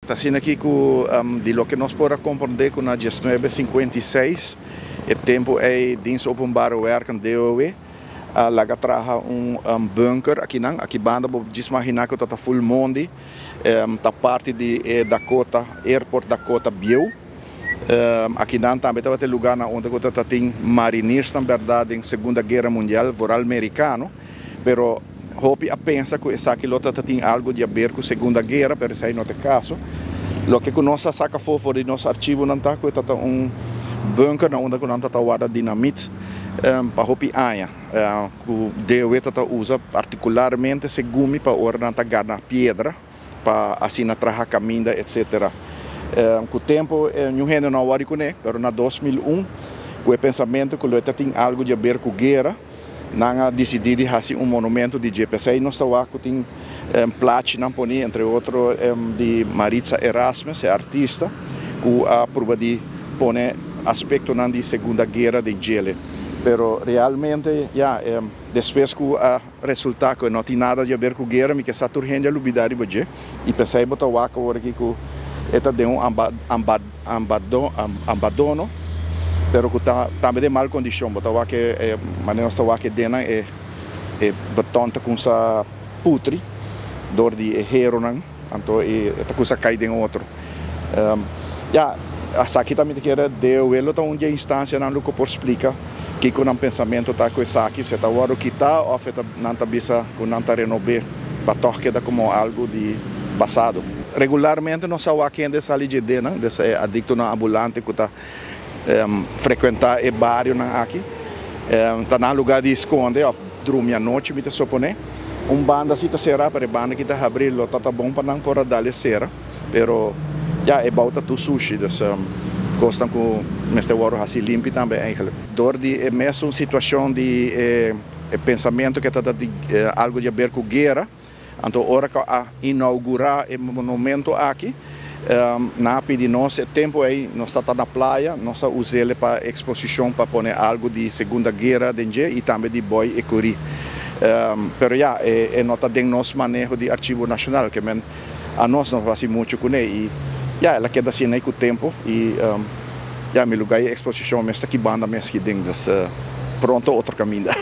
Ta asina aki ku di loke nos por a komprondé ku na 1956 e tempu ei Dienst Openbare Werken, DOW, a laga traha un bunker akinan. Aki banda bo djis imaginá ku ta full mondi, ta parti di e Dakota, Airport Dakota bieu. Akinan tambe tabata e lugá na unda ku tabatin mariniersnan bèrdat den Segunda Guera Mundial, vooral merikano, pero hopi a pensa ku esaki lo tabatin algu di haber ku Segunda Guera, pero esei no ta e kaso. Loke ku nos a saka afó for di nos archivonan ta ku e tabata un bunker na unda ku nan tabata warda dinamit pa hopi aña, ku DOW tabata usa partikularmente segun mi pa ora nan ta gana piedra pa asina traha kaminda etsetera. Ku tempu niun hende no a wòri kuné, pero na 2001 ku e pensamentu ku lo e ta tin algu di haber ku guera, nan a disidí di hasi un monumento di dje. P'esei nos ta wak ku tin plachinan poní, entre otro di Maritza Erasmus, e artista ku a pruba di pone aspektonan di Segunda Guera den djele. Pero realmente ya, despues ku a resultá ku e no tin nada di haber ku guera, mi ke sa tur hende a lubidá riba dje. I p'esei bo ta wak awor aki ku e ta den un abandono, pero ku ta tambe den mal kondishon. Bo ta wak e manera nos ta wak e dennan, e e beton ta kumsa putri dor di e heronan, anto e ta kumsa kai den otro. Ya, esaki ta mi ta kere DOW lo ta un di e instansianan lo ku por splika kiko nan pensamentu ta ku esaki, si e ta wòrdu kitá òf e ta nan ta bisa ku nan ta renob'é pa tòg keda komo algu di pasado. Regularmente nos sa wak hende sali dje denan, des e adiktonan ambulante ku ta frekuentá e barionan aki. Ta nan lugá di skonde òf drumi anochi mi ta suponé. Un banda si ta será pero e banda ki ta habrí lo ta ta bon pa nan por a dal e sera. Pero ya e bou ta tur sushi dus kosnan ku mester wòrdu hasi limpi tambe eigenlijk. Dor di e mesun situashon di e pensamentu ke ta di algu di haber ku guera, anto ora ku a inougurá e monumento aki nan a pidi nos e tempu ei nos ta ta na playa, nos a us'el pa eksposishon pa pone algu di Segunda Guera den dje i tambe di Boy Ecury. Pero ya e no ta den nos maneho di Archivo Nashonal ke men Anos no hasi muchu kuné i ya el a keda asina ei ku tempu i ya mi lugá e eksposishon mes ta ki banda mes ki den dus pronto otro kaminda.